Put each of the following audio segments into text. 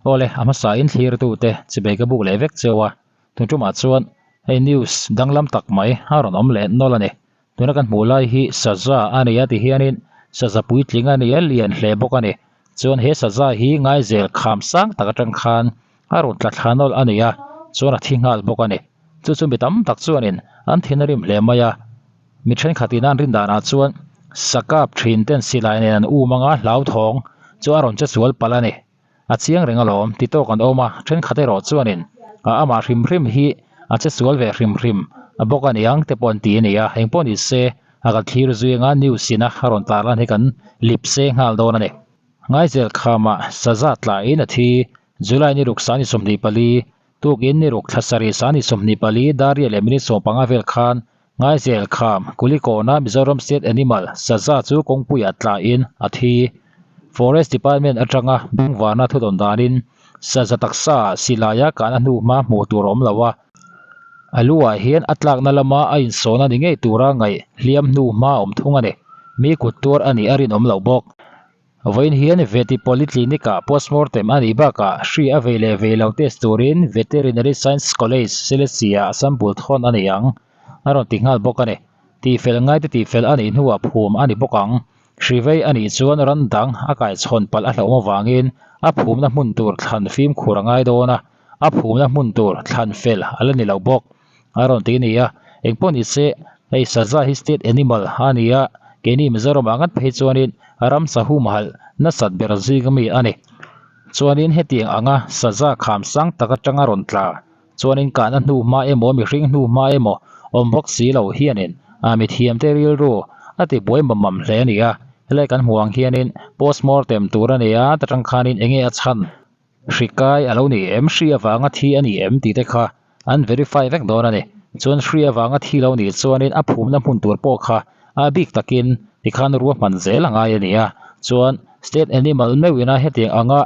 Awle, a hmasa in thlir tute chibei ka buk leh vek cheu a, tun tumah chuan hei news danglam tak mai a rawn awm leh nawlh a ni. Tuna kan hmuh lai hi saza a ni a ti hianin saza puitling a ni a, lian hle bawk a ni. Chuan he saza hi ngaizel kham sang tak atang khan a rawn tla thla nawlh a ni a, chuan a thi nghal bawk a ni. Chu chu mi tam tak chuanin an thin a rim hle mai a, mi thenkhatin an rin danah chuan sakap thin ten silai nen an um anga hlauthawng chu a rawn che sual palh a ni. A chiang reng alawm ti tawk an awm a, thenkhat erawh chuanin a amah hrim hrim hi a che sual ve hrim hrim a bawk a niang te pawh an ti a ni a, engpawh ni se a kan thlir zui anga news ina a rawn tar lan hi kan lip se nghal dawn a ni. Ngaizel khamah saza tlaiin a thi, July ni ruk sani 24, tukin ni ruk thla sarih sani 24 dar riat leh minute 15 vel khan Ngaizel kham Kulikawna Mizoram State Animal saza chu kawngpuiah tlaiin a thi. Forest Department atanga bengvarna thudawn danin saza taksa ah silaia kahna hnu hma hmuh tur a awm lo a, a lu ah hian a tlakna lama a insawn a ni ngei tura ngaih hliam hnu hma a awm thung a ni. Mi kut tuar a nih a rinawm loh bawk. Vawiin hian Veti Polyclinic ah postmortem a nih bakah hri a vei leh vei lo test turin Veterinary Science College, Selesih ah sample thawn a ni ang a rawn ti nghal bawk a ni. Tihfel ngaite tihfel a nih hnuah phum a ni bawk ang. Hri vei a nih chuan ran dang a kaichhawn palh a hlauhawm avangin a phumna hmun tur thlan fimkhur a ngai dawn a, a phumna hmun tur thlan fel a la ni lo bawk a rawn ti a ni a. Engpawh ni se hei saza hi state animal a ni a, keini Mizoram ah ngat phei chuanin ramsa humhalh nasat ber zing ami a ni. Chuanin hetiang anga saza kham sang tak atanga rawn tla chuanin kahna hnu hma emaw mihring hnu hma emaw awm bawk si lo hianin a mithiamte rilru a ti buai mam mam hle a ni a. Helai kan hmuh ang hianin postmortem tur a ni a, ta tang khanin enge a chhan hri kai a lo ni em, hri avanga thi a ni em tih te kha an verify vek dawn a ni. Chuan hri avanga thi lo nih chuanin a phumna hmun tur pawh kha a bik takin tikhan ruahman zel a ngai a ni a. Chuan state animal meuhina hetiang anga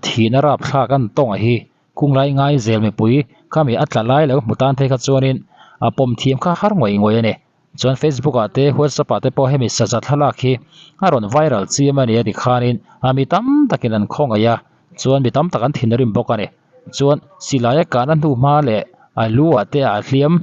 thihna rapthlak an tawng a hi Khunglai ngai zel mipui khami a tla lai lo hmu tan phei kha chuanin a pawm thiam kha har ngawih ngawih a ni. Chuan Facebook ah te WhatsApp ah te pawh hemi saza thlalak hi a rawn viral chiam a ni a ti khanin a mi tam takin an khawngaih a, chuan mi tam tak an thinrim bawk a ni. Chuan silai a kahna hnu hma leh a lu ah te a hliam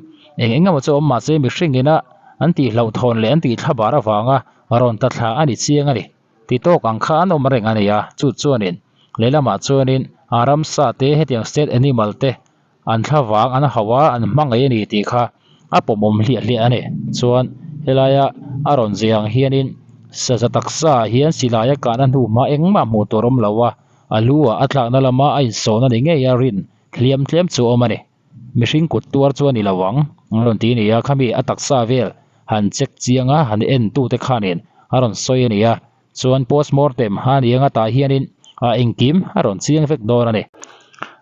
eng eng emaw chu awm mahse mihring ina an tih hlauhthawn leh an tih thlabar avanga rawn tla thla a ni chiang a ni. Ti tawk ang kha an awm reng a ni a, chu chuanin lehlamah chuanin a ramsa te hetiang state animal te an thlavang an hauh a an hmangaih a ni tih kha a pawmawm hliah hliah a ni. Chuan helaia a rawn zeh ang hianin saza taksa ah hian silai a kahna hnu hma engmah hmuh tur awm lo a, a lu ah a tlakna lama a insawn a ni ngei a rin hliam tlem chu a awm a ni. Mihring kut tuar chu a ni lo ang a rawn ti a ni a, khami a taksa vel han check chiang a, han en tute khanin a rawn sawi a ni a, chuan postmortem a ni anga tah hianin a engkim a rawn chiang vek dawn a ni.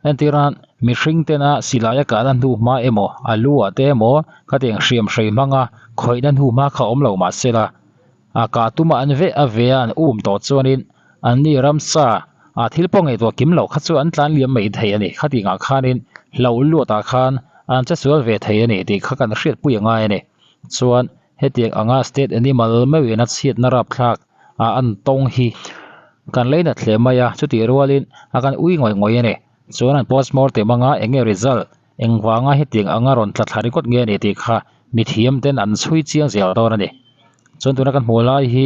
Entir nan mihring tena silai a kahna hnu hma emaw a lu ah te emaw khatiang hriam hrei hmanga khawihna hnu hma kha awm lo mahsela a kah tuma an veh a ve a an um tawh chuanin anni ramsa ah thil pawh ngaihtuah kim loh kha chu an tlan liam mai thei a ni. Khatiang ah khanin hlo luat ah khan an che sual ve thei a ni tih kha kan hriatpui a ngai a ni. Chuan hetiang anga state animal meuhin a chhiatna rapthlak ah an tawng hi kan lei nat hle mai a, chutih rualin a kan ui ngawih ngawih a ni. Chuan an postmortem anga eng nge result Engvanga hetiang anga rawn tla thla ringawt nge a ni tih kha mithiam ten an chhui chiang zel dawn a ni. Chuan tuna kan hmuh lai hi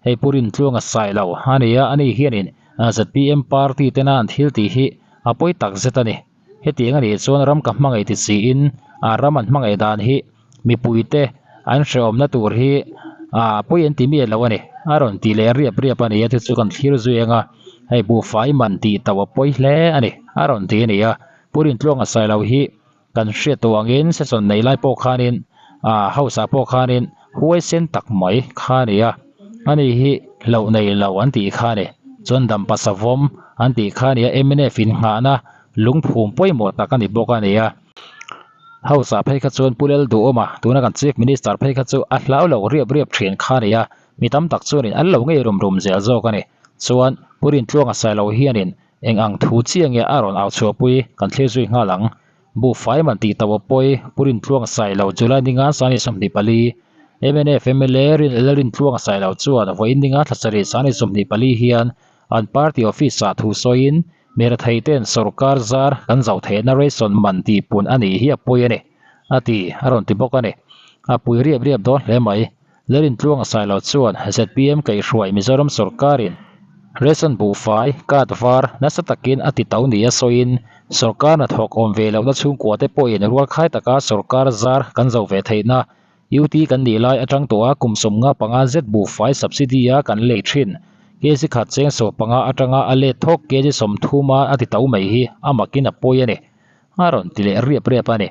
hei Pu Rintluanga sai lo a ni a, ani hianin zpm party tena an thil tih hi a pawi tak zet a ni. Hetiang a nih chuan ram ka hmangaih ti siin a ram an hmangaih dan hi mipuite an hrehawmna tur hi pawi an ti miah lo a ni. A rawn ti leh riap riap a ni a, chu chu kan thlir zui ang a, hei buhfai man tih tauh a pawi hle a ni a rawn ti a ni a. Pu Rintluanga Sailo hi kan hriat tawh angin session nei lai pawh khanin ah house ah pawh khanin huaisen tak mai kha a ni a, ani hi hlauh nei lo an tih kha a ni. Chuan Dampa Savawm an tih kha a ni a, mnf innghahna lungphum pawimawh tak a ni bawk a ni a. House ah phei kha chuan Pu Lalduhawma tuna kan Chief Minister phei kha chu a hlau lo riap riap thin kha a ni a, mi tam tak chuanin an lo ngei rum rum zel zawk a ni. Chuan Pu Rintluanga Sailo hianin Eng ang thu chiah nge a rawn au chhuahpui kan thlir zui nghal ang. Buhfai man tih tauh a pawi, Pu Rintluang Sailo July ninga Sani 24, mnf mla Lalrintluang Sailo chuan vawiin ninga thla sarih Sani 24 hian an party office ah thu sawiin Mi retheite'n sorkar zar kan zauh theihna ration man tihpun a nih hi a pawi a ni, a ti, a rawn ti bawk a ni. A pui riap riap dawn hle mai. Lalintluanga Sailo chuan zpm kaihhruai Mizoram sorkarin ration buhfai, card var, nasa takin a ti to nia sawiin sorkar hnathawk awm ve lohna chhungkuate pawhin rualkhai taka sorkar zar kan zo ve theihna UT kan nih lai atang tawha kum 55 zet buhfai subsidy a kan lei thin. Kg khat cheng 15 atanga a let thawk kg 30 a a ti to mai hi a makin a pawi a ni. A rawn ti leh riap riap a ni.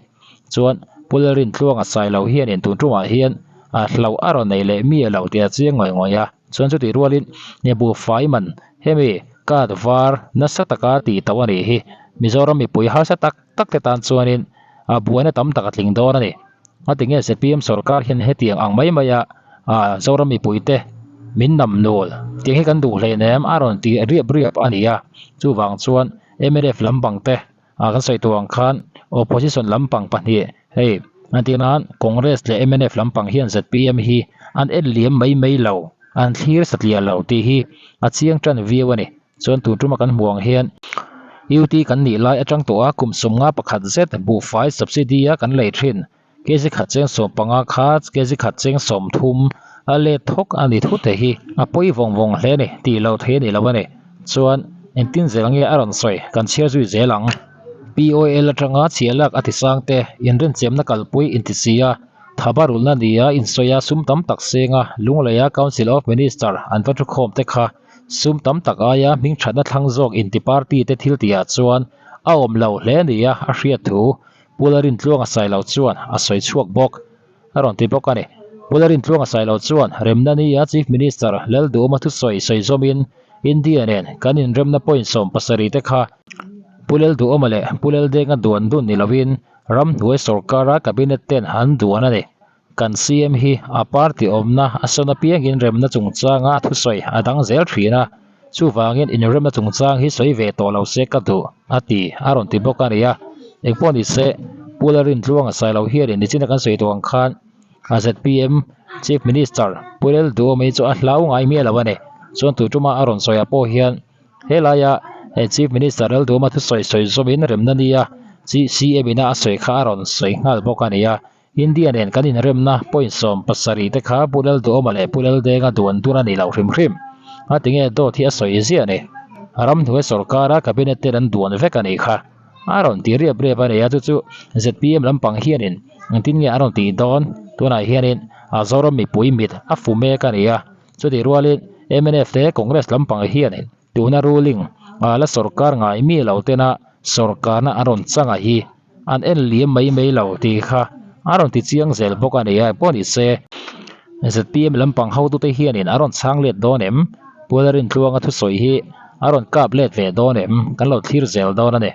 Chuan Pu Lalrintluanga Sailo hianin tun tumah hian a hlauh a rawn nei leh mi a lo tih a chiang ngawih ngawih a. Chuan chutih rualin nge buhfai man hemi card var nasa taka tih to a nih hi. Mizoram mipui harsa tak tak te tan chuanin a buaina tam tak a tling dawn a ni. A tinge zpm sorkar hian hetiang ang mai mai a Zoram mipuite min nam nul tiang hi kan duh hleinem a rawn ti riap riap a ni a. Chuvang chuan mnf lampang te kan sawi tur ang khan opposition lampang pahnih hei entir nan Congress leh mnf lampang hian zpm hi an en liam mai mai lo an thlir satliah lo tih hi a chiang tan viau a ni. Chuan tun tuma kan hmuh ang hian UT kan nih lai atang tawh a kum 51 zet buhfai subsidy a kan lei thin. Kg khat cheng 15 kha kg khat cheng 30 a let thawk a ni thut te hi a pawi vawng vawng hle a ni tih loh theih a ni lo a ni. Chuan engtin zel nge a rawn sawi kan chhiar zui zel ang. POL atanga chhiah lak a ti sang te inrinchemna kalpui inti si a thaba rulna nia insawi a sum tam tak senga Lungleia Council of Minister an va thukhawm te kha Sum tam tak aia hming thatna thlang zawk inti party te thil tihah chuan a awm lo hle nia a hriat thu Pu Lalrintluanga Sailo chuan a sawi chhuak bawk. A rawn ti bawk a ni. Pu Lalrintluanga Sailo chuan remna nia Chief Minister Lalduhawma thusawi sawi zawmin India nen kan inremna point 70 te kha Pu Lalduhawma leh Pu Laldenga duan dun ni loin ramhnuai sorkara cabinet ten an duan a ni. Kan CM hi a party awmna a sawn apiangin remna chungchanga a thusawi a dang zel thin a, chuvangin inremna chungchang hi sawi ve tawh lo se ka duh, a ti, a rawn ti bawk a ni a. Engpawh ni se, Pu Lalrintluanga Sailo hianin nichina kan sawi tawh ang khan a zpm Chief Minister Pu Lalduhawma hi chu a hlau ngai miah lo a ni. Chuan tu tuma a rawn sawiah pawh hian helaia Chief Minister Lalduhawma thusawi sawi zawmin remna nia CM ina a sawi kha a rawn sawi nghal bawk a ni a. India nen kan inremna point 70 te kha Pu Lalduhawma leh Pu Laldenga duan dun a ni lo hrim hrim. A tinge dawt hi a sawi ziah a ni. Ramhnuai sorkara cabinet ten an duan vek a nih kha. A rawn ti riap riap a ni a, chu chu zpm lampang hianin engtin nge an rawn tih dawn? Tunah hianin a Zoram mipui mit a fu mek a ni a, chutih rualin mnf te Congress lampang hianin Tuna ruling a la sorkar ngai mi lo tena sorkarna an rawn changa hi an en liam mai mai lo tih kha a rawn ti chiang zel bawk a ni a, pawh ni se zpm lampang hotute hianin a rawn chhang let dawn em? Pu Lalrintluanga thusawi hi a rawn kap let ve dawn em? Kan lo thlir zel dawn a ni.